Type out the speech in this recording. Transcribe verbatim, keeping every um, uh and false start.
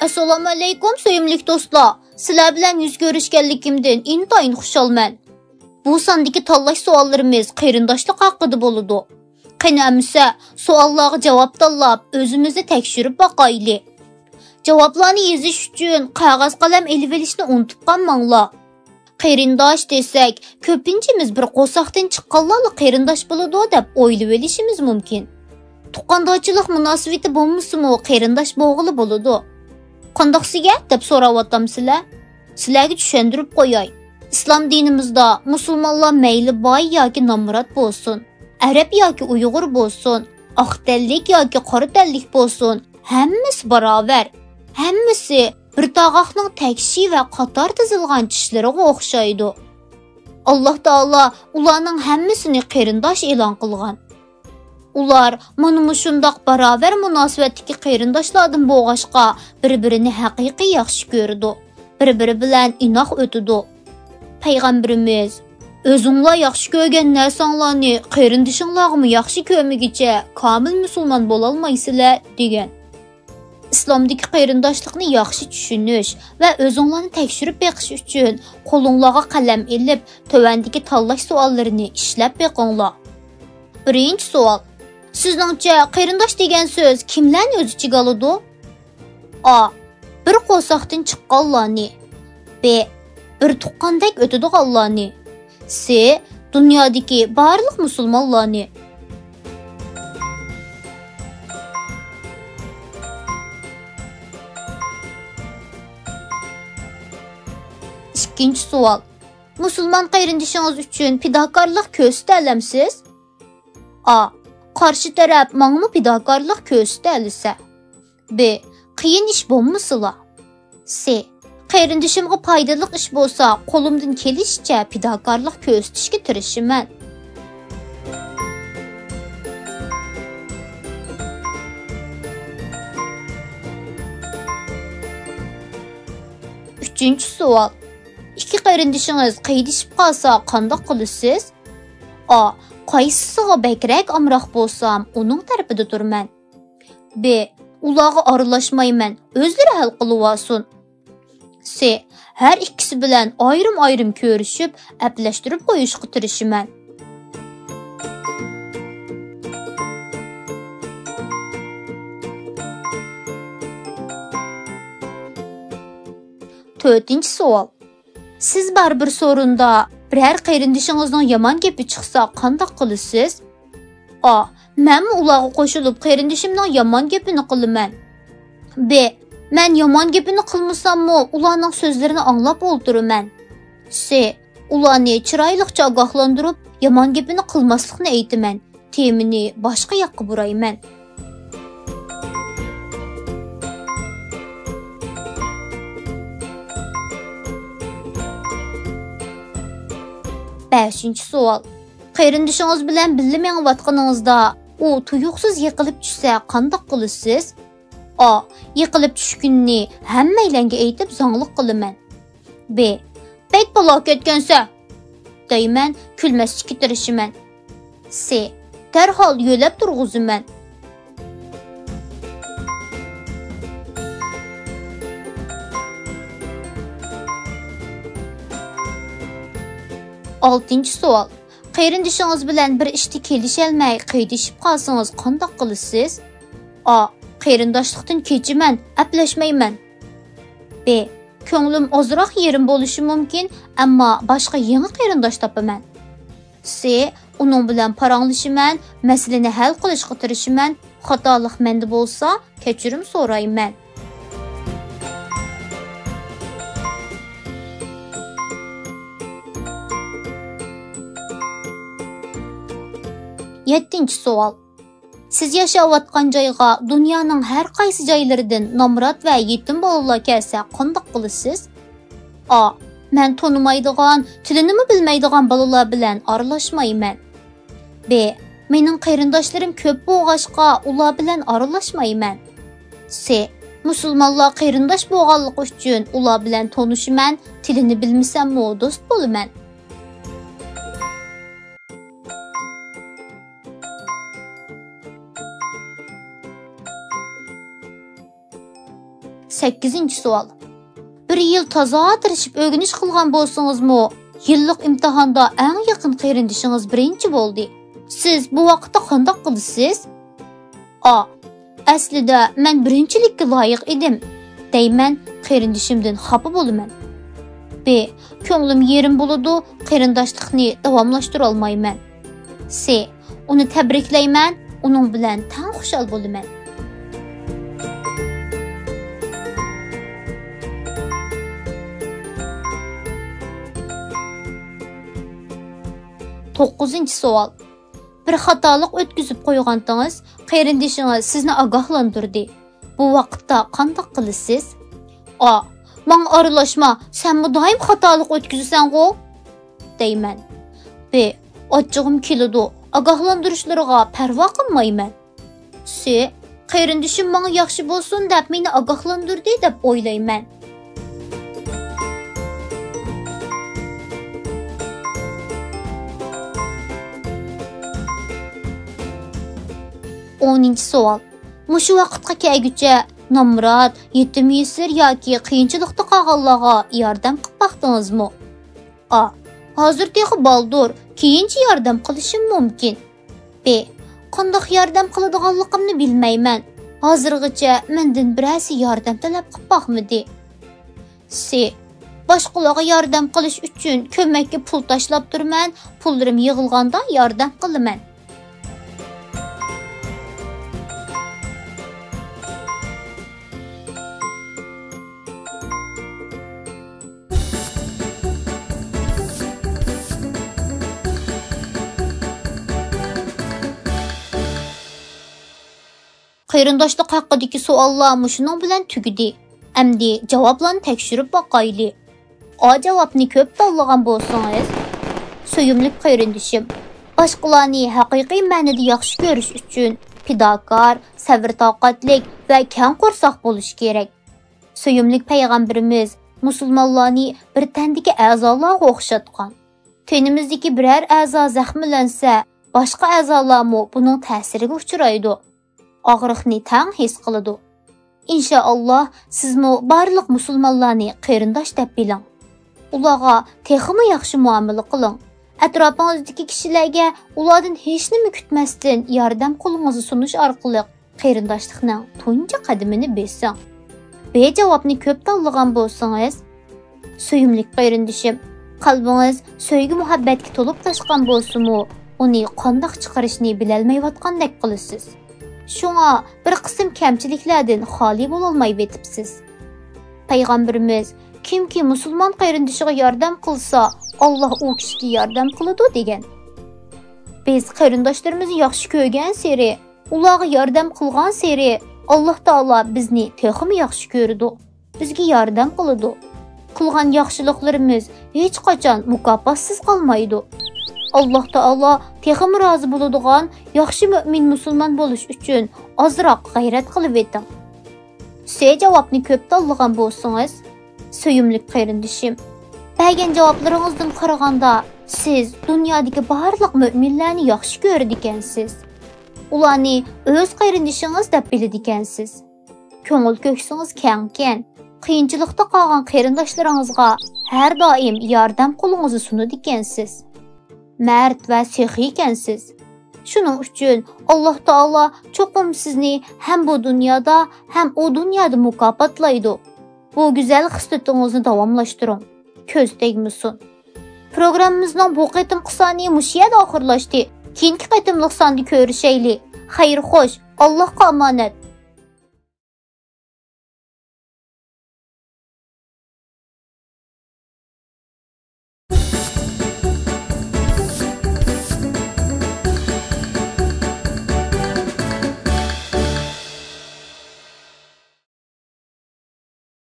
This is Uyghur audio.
ئەسسالامۇئەلەيكۇم، سۆيۈملۈك دوستلار! سىلەر بىلەن يۈز كۆرۈشكەنلىكىمدىن ئىنتايىن خۇشالمەن. بۇ ساندىكى تاللاش سوئاللىرىمىز قېرىنداشلىق ھەققىدە بولىدۇ. قېنى ئەمىسە، سوئاللارغا جاۋاب تاللاپ، ئۆزىمىزنى تەكشۈرۈپ باقايلى. جاۋابلارنى يېزىش ئۈچۈن قەغەز قەلەم ئېلىۋېلىشنى ئۇنتۇپ قالماڭلار. قېرىنداش دېسەك، كۆپىنچىمىز بىر قورساقتىن چىققانلارلا قېرىنداش بولىدۇ دەپ ئويلىۋېلىشىمىز مۇمكىن. تۇغقاندارچىلىق مۇناسىۋىتى بولمىسىمۇ قېرىنداش بولغىلى بولىدۇ. قانداقسىگە دەپ سوراۋاتامسىلەر؟ سىلەرگە چۈشەندۈرۈپ قوياي. ئىسلام دىنىمىزدا مۇسۇلمانلار مەيلى باي ياكى نامرات بولسۇن، ئەرەب ياكى ئۇيغۇر بولسۇن، ئاق تەنلىك ياكى قارا تەنلىك بولسۇن، ھەممىسى باراۋەر. ھەممىسى بىر تاغاقنىڭ تەكشى ۋە قاتار تىزىلغان چىشلىرىغا ئوخشايدۇ. ئاللاھ تائالا ئۇلارنىڭ ھەممىسىنى قېرىنداش ئېلان قىلغان. ئۇلار مانا مۇشۇنداق باراۋەر مۇناسىۋەتتىكى قېرىنداشلاردىن بولغاچقا، بىر-بىرىنى ھەقىقىي ياخشى كۆرىدۇ، بىر-بىرى بىلەن ئىناق ئۆتىدۇ. پەيغەمبىرىمىز، «ئۆزۈڭلار ياخشى كۆرگەن نەرسەڭلارنى قېرىندىشىڭلارغىمۇ ياخشى كۆرمىگۈچە، كامىل مۇسۇلمان بولالمايسىلەر» دېگەن. ئىسلامدىكى قېرىنداشلىقنى ياخشى چۈشىنىش ۋە ئۆزۈڭلارنى تەكشۈرۈپ بېقىش ئۈچۈن قولۇڭلارغا قەلەم ئېلىپ، تۆۋەندىكى تاللاش سوئاللىرىنى ئىشلەپ بېقىڭلار. بىرىنچى سوئال. سىزنىڭچە قېرىنداش دېگەن سۆز كىملەرنى ئۆز ئىچىگە ئالىدۇ؟ ئا، بىر قورساقتىن چىققانلارنى. ب، بىر تۇغقاندەك ئۆتىدىغانلارنى. س، دۇنيادىكى بارلىق مۇسۇلمانلارنى. ئىككىنچى سوئال. مۇسۇلمان قېرىندىشىڭىز ئۈچۈن پىداكارلىق كۆرسىتەلەمسىز؟ ئا، قارشى تەرەپ ماڭىمۇ پىداكارلىق كۆرسىتەلىسە. ب، قىيىن ئىش بولمىسىلا. س، قېرىندىشىمغا پايدىلىق ئىش بولسا، قولۇمدىن كېلىشىچە پىداكارلىق كۆرسىتىشكە تىرىشىمەن. ئۈچىنچى سوئال. ئىككى قېرىندىشىڭىز قىيدىشىپ قالسا قانداق قىلىسىز؟ ئا، قايسىسىغا بەكرەك ئامراق بولسام، ئۇنىڭ تەرىپىدە تۇرىمەن. ب، ئۇلارغا ئارىلاشمايمەن، ئۆزلىرى ھەل قىلىۋالسۇن. س، ھەر ئىككىسى بىلەن ئايرىم-ئايرىم كۆرۈشۈپ، ئەپلەشتۈرۈپ قويۇشقا تىرىشىمەن. تۆتىنچى سوئال. سىز بار بىر سورۇندا بىرەر قېرىندىشىڭىزنىڭ يامان گېپى چىقسا قانداق قىلىسىز؟ ئا، مەنمۇ ئۇلارغا قوشۇلۇپ قېرىندىشىمنىڭ يامان گېپىنى قىلىمەن. ب، مەن يامان گېپىنى قىلمىساممۇ ئۇلارنىڭ سۆزلىرىنى ئاڭلاپ ئولتۇرىمەن. س، ئۇلارنى چىرايلىقچە ئاگاھلاندۇرۇپ، يامان گېپىنى قىلماسلىقنى ئېيتىمەن. تېمىنى باشقا ياققا بۇرايمەن. بەشىنچى سوئال. قېرىندىشىڭىز بىلەن بىللە مېڭىۋاتقىنىڭىزدا، ئۇ تۇيۇقسىز يىقىلىپ چۈشسە، قانداق قىلىسىز؟ ئا، يىقىلىپ چۈشكىنىنى ھەممەيلەنگە ئېيتىپ زاڭلىق قىلىمەن. ب، بەك بالا كەتكەنسە! دەيمەن، كۈلمەسلىككە تىرىشىمەن. س، دەرھال يۆلەپ تۇرغۇزىمەن. ئالتىنچى سوئال. قېرىندىشىڭىز بىلەن بىر ئىشتا كېلىشەلمەي قىيدىشىپ قالسىڭىز قانداق قىلىسىز؟ ئا، قېرىنداشلىقتىن كېچىمەن، ئەپلەشمەيمەن. ب، كۆڭلۈم ئازراق يېرىم بولۇشى مۇمكىن، ئەمما باشقا يېڭى قېرىنداش تاپىمەن. س، ئۇنىڭ بىلەن پاراڭلىشىمەن، مەسىلىنى ھەل قىلىشقا تىرىشىمەن، خاتالىق مەندە بولسا، كەچۈرۈم سورايمەن. يەتتىنچى سوئال. سىز ياشاۋاتقان جايغا دۇنيانىڭ ھەر قايسى جايلىرىدىن نامرات ۋە يېتىم بالىلار كەلسە قانداق قىلىسىز؟ ئا، مەن تونۇمايدىغان، تىلىنىمۇ بىلمەيدىغان بالىلار بىلەن ئارىلاشمايمەن. ب، مېنىڭ قېرىنداشلىرىم كۆپ بولغاچقا، ئۇلار بىلەن ئارىلاشمايمەن. س، مۇسۇلمانلار قېرىنداش بولغانلىقى ئۈچۈن ئۇلار بىلەن تونۇشىمەن، تىلىنى بىلمىسەممۇ دوست بولىمەن. سەككىزىنچى سوئال. بىر يىل تازا تىرىشىپ ئۆگىنىش قىلغان بولسىڭىزمۇ، يىللىق ئىمتىھاندا ئەڭ يېقىن قېرىندىشىڭىز بىرىنچى بولدى. سىز بۇ ۋاقىتتا قانداق قىلىسىز؟ ئا، ئەسلىدە مەن بىرىنچىلىككە لايىق ئىدىم، دەيمەن، قېرىندىشىمدىن خاپا بولىمەن. ب، كۆڭلۈم يېرىم بولىدۇ، قېرىنداشلىقنى داۋاملاشتۇرالمايمەن. س، ئۇنى تەبرىكلەيمەن، ئۇنىڭ بىلەن تەڭ خۇشال بولىمەن. توققۇزىنچى سوئال. بىر خاتالىق ئۆتكۈزۈپ قويغانتىڭىز، قېرىندىشىڭىز سىزنى ئاگاھلاندۇردى. بۇ ۋاقىتتا قانداق قىلىسىز؟ ئا، ماڭا ئارىلاشما، سەنمۇ دائىم خاتالىق ئۆتكۈزىسەنغۇ، دەيمەن. ب، ئاچچىقىم كېلىدۇ، ئاگاھلاندۇرۇشلىرىغا پەرۋا قىلمايمەن. س، قېرىندىشىم ماڭا ياخشى بولسۇن دەپ مېنى ئاگاھلاندۇردى دەپ ئويلايمەن. ئونىنچى سوئال. مۇشۇ ۋاقىتقا كەلگۈچە نامرات، يېتىم يېسىر ياكى قىيىنچىلىقتا قالغانلارغا ياردەم قىلىپ باقتىڭىزمۇ؟ ئا، ھازىر تېخى بالدۇر، كېيىنچە ياردەم قىلىشىم مۇمكىن. ب، قانداق ياردەم قىلىدىغانلىقىمنى بىلمەيمەن. ھازىرغىچە مەندىن بىرەرسى ياردەم تەلەپ قىلىپ باقمىدى. س، باشقىلارغا ياردەم قىلىش ئۈچۈن كۆمەككە پۇل تاشلاپ تۇرىمەن، پۇللىرىم يىغىلغاندا ياردەم قىلىمەن. قېرىنداشلىق ھەققىدىكى سوئاللار مۇشۇنىڭ بىلەن تۈگىدى. ئەمدى جاۋابلارنى تەكشۈرۈپ باقايلى. ئا جاۋابنى كۆپ تاللىغان بولسىڭىز، سۆيۈملۈك قېرىندىشىم، باشقىلارنى ھەقىقىي مەنىدە ياخشى كۆرۈش ئۈچۈن پىداكار، سەۋر-تاقەتلىك ۋە كەڭ قورساق بولۇش كېرەك. سۆيۈملۈك پەيغەمبىرىمىز مۇسۇلمانلارنى بىر تەندىكى ئەزالارغا ئوخشاتقان. تېنىمىزدىكى بىرەر ئەزا زەخىملەنسە، باشقا ئەزالارمۇ بۇنىڭ تەسىرىگە ئۇچرايدۇ. ئاغرىقنى تەڭ ھېس قىلىدۇ. ئىنشائاللا، سىزمۇ بارلىق مۇسۇلمانلارنى قېرىنداش دەپ بىلىڭ. ئۇلارغا تېخىمۇ ياخشى مۇئامىلە قىلىڭ. ئەتراپىڭىزدىكى كىشىلەرگە ئۇلاردىن ھېچنېمە كۈتمەستىن ياردەم قولىڭىزنى سۇنۇش ئارقىلىق قېرىنداشلىقنىڭ تۇنجى قەدىمىنى بېسىڭ. ب جاۋابنى كۆپ تاللىغان بولسىڭىز، سۆيۈملۈك قېرىندىشىم، قەلبىڭىز سۆيگۈ-مۇھەببەتكە تولۇپ تاشقان بولسىمۇ، ئۇنى قانداق چىقىرىشنى بىلەلمەيۋاتقاندەك قىلىسىز. شۇڭا بىر قىسىم كەمچىلىكلەردىن خالىي بولالمايۋېتىپسىز. پەيغەمبىرىمىز، «كىمكى مۇسۇلمان قېرىندىشىغا ياردەم قىلسا، ئاللاھ ئۇ كىشىگە ياردەم قىلىدۇ» دېگەن. بىز قېرىنداشلىرىمىزنى ياخشى كۆرگەنسېرى، ئۇلارغا ياردەم قىلغانسېرى، ئاللاھ تائالا بىزنى تېخىمۇ ياخشى كۆرىدۇ، بىزگە ياردەم قىلىدۇ. قىلغان ياخشىلىقلىرىمىز ھېچقاچان مۇكاپاتسىز قالمايدۇ. ئاللاھ تائالا تېخىمۇ رازى بولىدىغان ياخشى مۆمىن مۇسۇلمان بولۇش ئۈچۈن ئازراق غەيرەت قىلىۋېتىڭ. سې جاۋابنى كۆپ تاللىغان بولسىڭىز، سۆيۈملۈك قېرىندىشىم، بەرگەن جاۋابلىرىڭىزدىن قارىغاندا، سىز دۇنيادىكى بارلىق مۆمىنلەرنى ياخشى كۆرىدىكەنسىز. ئۇلارنى ئۆز قېرىندىشىڭىز دەپ بىلىدىكەنسىز. كۆڭۈل كۆكسىڭىز كەڭكەن، قىيىنچىلىقتا قالغان قېرىنداشلىرىڭىزغا ھەر دائىم ياردەم قولىڭىزنى سۇنىدىكەنسىز. مەرد ۋە سېخىيكەنسىز. شۇنىڭ ئۈچۈن ئاللاھ تائالا چوقۇم سىزنى ھەم بۇ دۇنيادا، ھەم ئۇ دۇنيادا مۇكاپاتلايدۇ. بۇ گۈزەل خىسلىتىڭىزنى داۋاملاشتۇرۇڭ. كۆز تەگمىسۇن. پروگراممىمىزنىڭ بۇ قېتىمقى سانى مۇشۇ يەردە ئاخىرلاشتى. كېيىنكى قېتىملىق ساندا كۆرۈشەيلى. خەير خوش، ئاللاھقا ئامانەت.